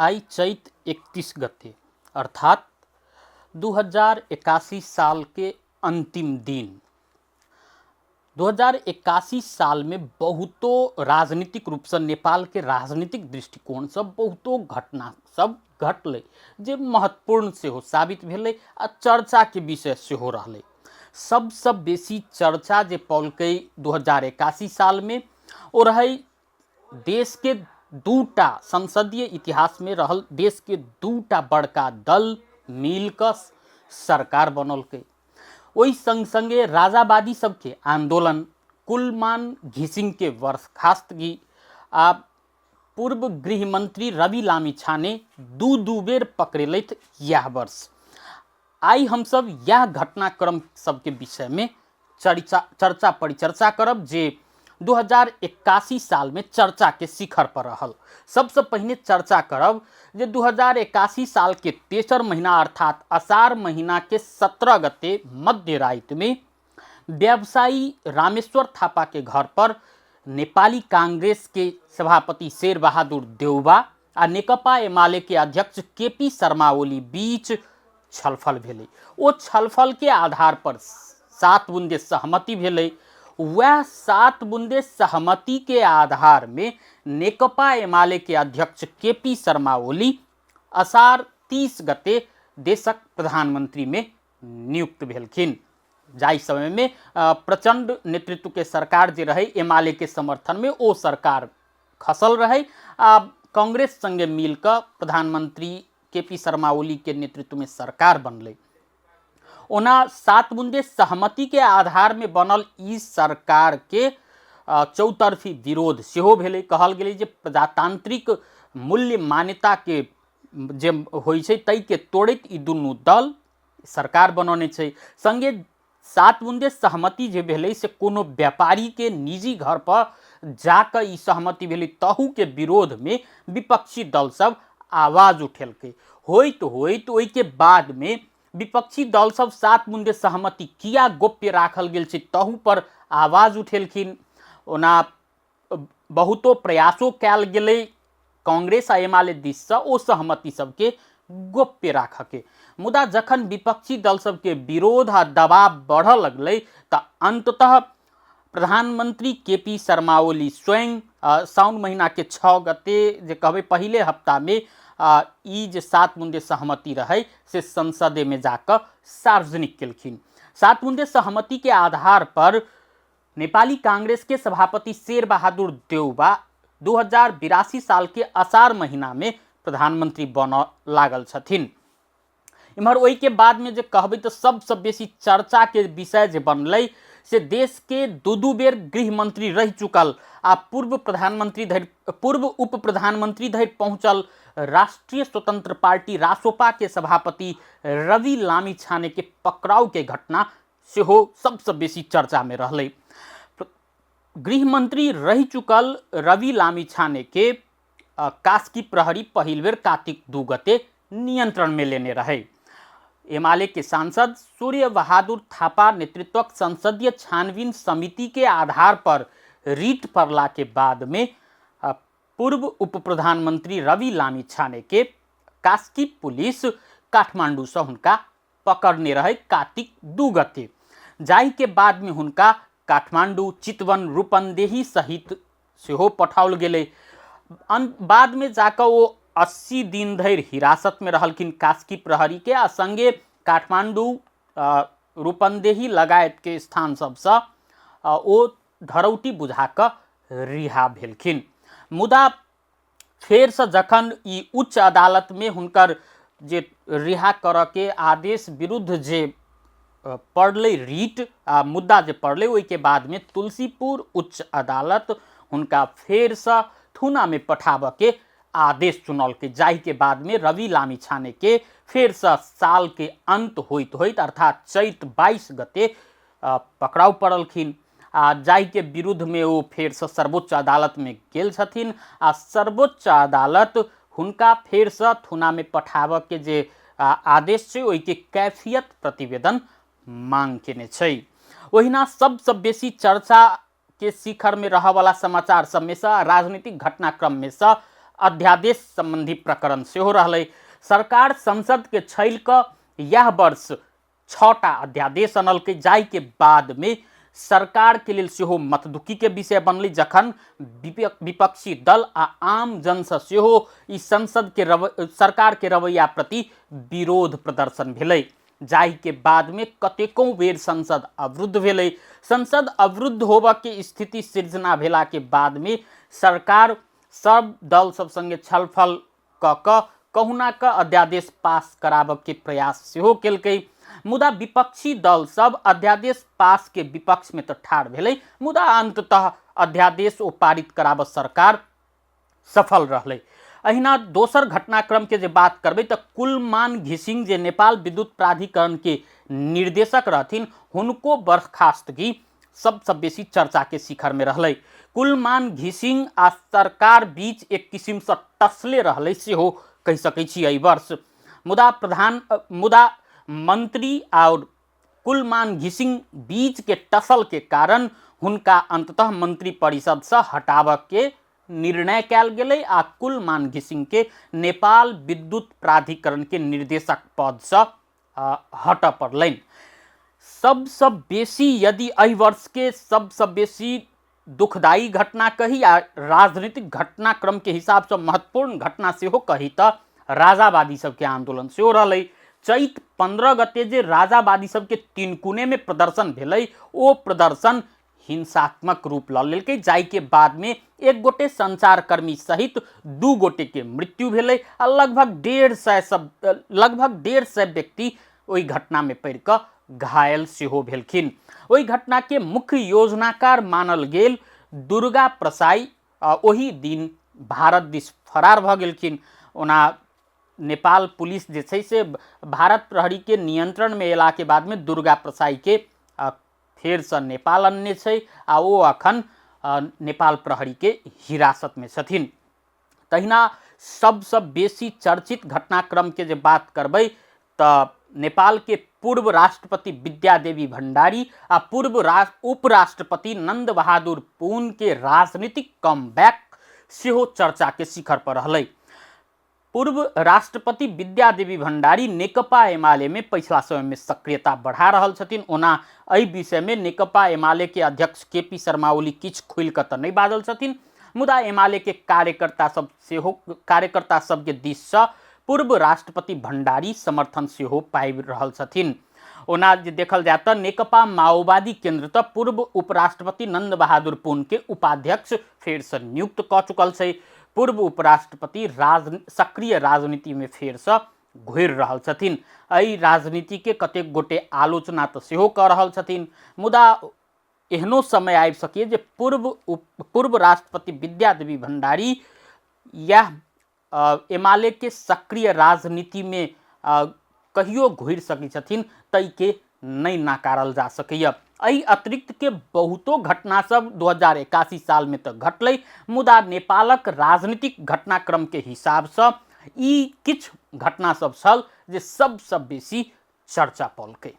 आइ चैत 31 गते अर्थात 2081 सालके अन्तिम दिन। 2081 सालमे बहुतो राजनीतिक रूपसँ नेपालके राजनीतिक दृष्टिकोणसँ बहुतो घटना सब घटलै जे महत्वपूर्ण सेहो साबित भेलै आ चर्चाके विषय सेहो रहलै। सबसँ बेसी चर्चा जे पौलकै 2081 सालमे ओ रहै देशके दूटा संसदीय इतिहासमे रहल देशके दूटा बड़का दल मिलकऽ सरकार बनौलकै। ओहि सङ्ग सङ्गे राजावादी सबके आन्दोलन, कुलमान घिसिङके बर्खास्तगी आ पूर्व गृहमंत्री रवि लामिछाने दू दू बेर पकड़ेलथि इएह वर्ष। आइ हमसब इएह घटनाक्रम सबके विषयमे चर्चा चर्चा परिचर्चा करब जे 2081 सालमे चर्चाके शिखर पर रहल। सबसँ पहिने चर्चा करब जे 2081 सालके तेसर महीना अर्थात अषाढ़ महीनाके 17 गते मध्य रातिमे व्यवसायी रामेश्वर थापाके घर पर नेपाली कांग्रेसके सभापति शेर बहादुर देउबा आ नेकपा एमाले के अध्यक्ष के पी शर्मा ओली बीच छलफल भेलै। ओ छलफल के आधार पर 7 बुंदे सहमति भेलै। वएह 7 बुंदे सहमति के आधार में नेकपा एमाले के अध्यक्ष के पी शर्मा ओली अषाढ़ 30 गते देशक प्रधानमंत्री में नियुक्त भेलखिन। जाहि समय में प्रचंड नेतृत्व के सरकार जे रहै एमाले के समर्थन में ओ सरकार खसल रहै आ कांग्रेस संगे मिल कऽ प्रधानमंत्री के पी शर्मा ओली के नेतृत्व में सरकार बनलै। ओना 7 बुंदे सहमति के आधार में बनल ई सरकार के चौतरफी विरोध सेहो भेलै। कहल गेलै जे प्रजातांत्रिक मूल्य मान्यता के जे होइ छै ताहिके तोड़ैत ई दुनू दल सरकार बनौने छै। संगे 7 बुंदे सहमति जे भेलै से कोनो व्यापारी के निजी घर पर जाकऽ ई सहमति भेलै, तहू के विरोध में विपक्षी दल सब आवाज उठेलकै। होइत होइत ओहिके बाद में विपक्षी दल सब 7 बुंदे सहमति किया गोप्य राखल गेल छै तहू पर आवाज उठेलखिन। ओना बहुतो प्रयासो कयल गेलै कांग्रेस आ एमाले दिससँ ओ सहमति सबके गोप्य राखऽके, मुदा जखन विपक्षी दल सबके विरोध आ दबाव बढ़ऽ लगलै तऽ अंततः प्रधानमंत्री के पी शर्मा ओली स्वयं साउन महीना के 6 गते जे कहबै पहिले हफ्ता में ई जे 7 बुंदे सहमति रहै से संसदे में जाकऽ सार्वजनिक केलखिन। 7 बुंदे सहमति के आधार पर नेपाली कांग्रेस के सभापति शेर बहादुर देउबा 2082 साल के अषाढ़ महीना में प्रधानमंत्री बनऽ लागल छथिन। इम्हर ओहि के बाद में जे कहबै तऽ सबसँ बेसी चर्चा के विषय जे बनलै से देश के दू दू बेर गृह मंत्री रहि चुकल आ पूर्व प्रधानमंत्री धरि पूर्व उप प्रधानमंत्री धरि पहुंचल राष्ट्रीय स्वतंत्र पार्टी रासोपा के सभापति रवि लामिछाने के पकड़ाव के घटना सेहो सबसँ बेसी चर्चा में रहलै। गृहमंत्री रहि चुकल रवि लामिछाने के कास्की प्रहरी पहिल बेर कार्तिक 2 गते नियंत्रण में लेने रहे। एमाले के सांसद सूर्य बहादुर थापा नेतृत्वक संसदीय छानबीन समिति के आधार पर रीट पड़ला के बाद में पूर्व उप प्रधानमंत्री रवि लामिछाने के कास्की पुलिस काठमांडू से हुनका पकड़ने रहे कार्तिक 2 गते, जाहि के बाद में हुनका काठमांडू, चितवन, रूपन्देही सहित सेहो पठाओल गेलै। बाद में जाकऽ ओ 80 दिन धरि हिरासत में रहलखिन कास्की प्रहरी के आ संगे काठमांडू, रूपन्देही लगायत के स्थान सबसँ ओ धरौटी बुझा कऽ रिहा भेलखिन। मुदा फेरसँ जखन ई उच्च अदालत में हुनकर जे रिहा करऽ के आदेश विरुद्ध जे पड़लै रीट आ मुद्दा जे पड़लै ओहिके बाद में तुलसीपुर उच्च अदालत हुनका फेरसँ थुना में पठाबऽ के आदेश सुनौलकै, जाहि के बाद में रवि लामिछाने के फेरसँ साल के अंत होइत होइत अर्थात चैत 22 गते पकड़ाव पड़लखिन आ जाहि के विरुद्ध में ओ फेरसँ सर्वोच्च अदालत में गेल छथिन आ सर्वोच्च अदालत हुनका फेरसँ थुना में पठाबऽ के जे आदेश छै ओहिके कैफियत प्रतिवेदन मांग केने छै। ओहिना सबसँ बेसी चर्चा के शिखर में रहऽवला समाचार सबमे सँ राजनीतिक घटनाक्रम में सँ अध्यादेश सम्बन्धी प्रकरण सेहो रहलै। सरकार संसदके छलि कऽ इएह वर्ष 6टा अध्यादेश अनलकै, जाहिके बादमे सरकारके लेल सेहो मतदुखीके विषय बनलै, जखन विपक्षी दल आ आम जनसँ सेहो ई संसदके सरकारके रवैया प्रति विरोध प्रदर्शन भेलै, जाहिके बादमे कतेको बेर संसद अवरुद्ध भेलै। संसद अवरुद्ध होबऽके स्थिति सृजना भेलाके बादमे सरकार सब दल सब सङ्गे छलफल कऽ कऽ कहुना कऽ अध्यादेश पास कराबऽके प्रयास सेहो केलकै। मुदा विपक्षी दल सब अध्यादेश पासके विपक्षमे तऽ ठाढ़ भेलै, मुदा अन्ततः अध्यादेश ओ पारित कराबऽ सरकार सफल रहलै। अहिना दोसर घटनाक्रमके जे बात करबै तऽ कुलमान घिसिङ जे नेपाल विद्युत प्राधिकरणके निर्देशक रहथिन, हुनको बर्खास्तगी सबसँ बेसी चर्चाके शिखरमे रहलै। कुलमान घिसिङ आ सरकार बीच एक किसिमसँ टसले रहलै सेहो कहि सकै छी एहि वर्ष। मुदा मुदा मंत्री आओर कुलमान घिसिङ बीचके टसलके कारण हुनका अंततः मंत्री परिषदसँ हटाबऽके निर्णय कयल गेलै आ कुलमान घिसिङके नेपाल विद्युत प्राधिकरणके निर्देशक पदसँ हटऽ पड़लनि। सबसँ बेसी यदि एहि वर्षके सबसँ बेसी दुखदायी घटना कही आ राजनीतिक घटनाक्रमके हिसाबसँ महत्वपूर्ण घटना सेहो कही तऽ राजावादी सबके आंदोलन सेहो रहलै। चैत 15 गते जे राजावादी सबके तिनकुनेमे प्रदर्शन भेलै, ओ प्रदर्शन हिंसात्मक रूप लऽ लेलकै, जाहिके बादमे एक गोटे संचारकर्मी सहित 2 गोटेके मृत्यु भेलै आ लगभग 150 व्यक्ति ओहि घटनामे पड़ि कऽ घायल सेहो भेलखिन। ओहि घटनाके मुख्य योजनाकार मानल गेल दुर्गा प्रसाई ओहि दिन भारत दिस फरार भऽ गेलखिन। ओना नेपाल पुलिस जे छै से भारत प्रहरीके नियंत्रणमे अयलाके बादमे दुर्गा प्रसाईके फेरसँ नेपाल अनने छै आ ओ अखन नेपाल प्रहरीके हिरासतमे छथिन। तहिना सबसँ बेसी चर्चित घटनाक्रमके जे बात करबै तऽ नेपालके पूर्व राष्ट्रपति विद्यादेवी भण्डारी आ पूर्व उपराष्ट्रपति नन्द बहादुर पुनके राजनीतिक कमबैक सेहो चर्चाके शिखर पर रहलै। पूर्व राष्ट्रपति विद्यादेवी भण्डारी नेकपा एमाले में पिछला समय में सक्रियता बढ़ा रहल छथिन। ओना एहि विषय में नेकपा एमाले के अध्यक्ष के पी शर्मा ओली किछु खुलि कऽ तऽ नहि बाजल छथिन, मुदा एमाले के कार्यकर्ता सब सेहो कार्यकर्ता सबके दिससँ पूर्व राष्ट्रपति भण्डारी समर्थन सेहो पाबि रहल छथिन। ओना जे देखल जाय तऽ नेकपा माओवादी केंद्र तऽ पूर्व उपराष्ट्रपति नंद बहादुर पुन के उपाध्यक्ष फेरसँ नियुक्त कऽ चुकल छै। पूर्व उपराष्ट्रपति सक्रिय राजनीतिमे फेरसँ घुरि रहल छथिन। एहि राजनीतिके कतेक गोटे आलोचना तऽ सेहो कऽ रहल छथिन, मुदा एहनो समय आबि सकैए जे पूर्व राष्ट्रपति विद्यादेवी भण्डारी इएह एमालेके सक्रिय राजनीतिमे कहियो घुरि सकै छथिन, ताहिके नहि नकारल जा सकैए। एहि अतिरिक्तके बहुतो घटना सब 2081 सालमे तऽ घटलै, मुदा नेपालक राजनीतिक घटनाक्रमके हिसाबसँ ई किछु घटना सब छल जे सबसँ बेसी चर्चा पौलकै।